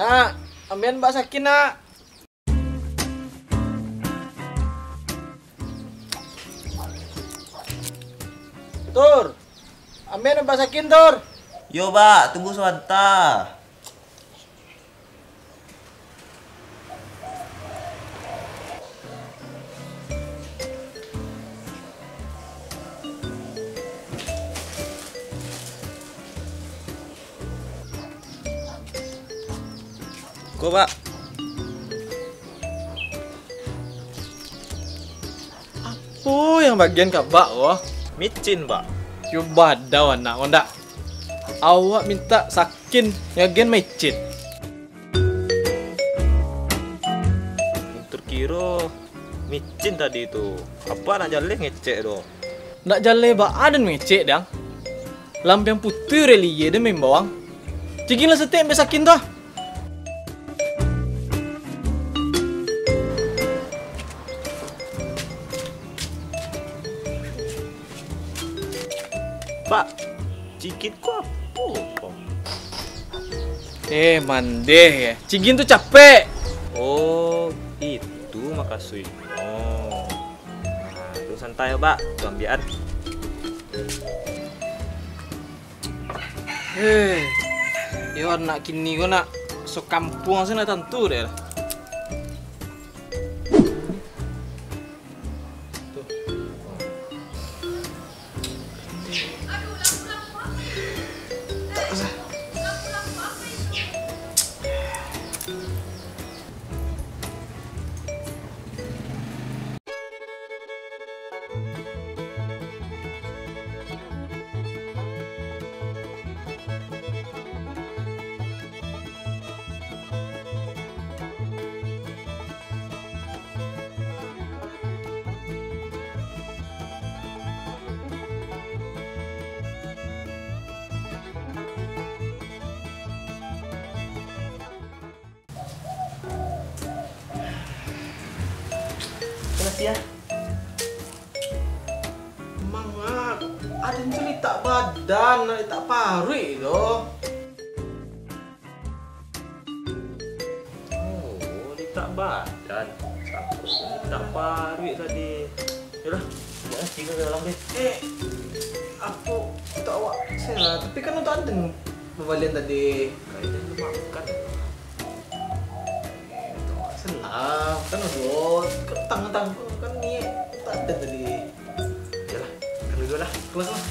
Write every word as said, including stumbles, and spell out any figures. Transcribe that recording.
Nak, ambian Bak Sakin, Nak. Tur, ambian Bak Sakin, Tur. Yo, Bak, tunggu sabanta. Ko, Bak. Apo yang bagian ka Bak ko? Micin, Bak. Yo badau anak ko ndak. Awak mintak Sakin, yang bagian micin. Terkiro micin tadi tu. Apak nak jaleh ngecek tu? Ndak jaleh baa den mangecek, Dang. Lampiang putuih relie den maimbau ang. Cigianlah saketek ambiak Sakin tu ah. Pak, cigian ko apo, Pak? Eh, mandeh, eh. Cigian tu capek. Oh, itu makasuiknyo. Nah, tu santai, Pak. Tu ambiakan. Eh, yo anak kini ko nak sakampuang se nak tantu deh lah. Makasih ya. Mang, ah, aden tu litak badan, nak litak paruik doh. Oh, litak badan. Aku litak paruik tadi. Yolah, buek nasi ka dalam deh. Eh, aku tu awak sela, tapi kan untuak aden babalian tadi. Kalian makan. Eh, tu awak sela, kan udah, kan tangan-tangan kan ni untuak aden tadi. Yolah, kan dulu lah. Keluar, keluar.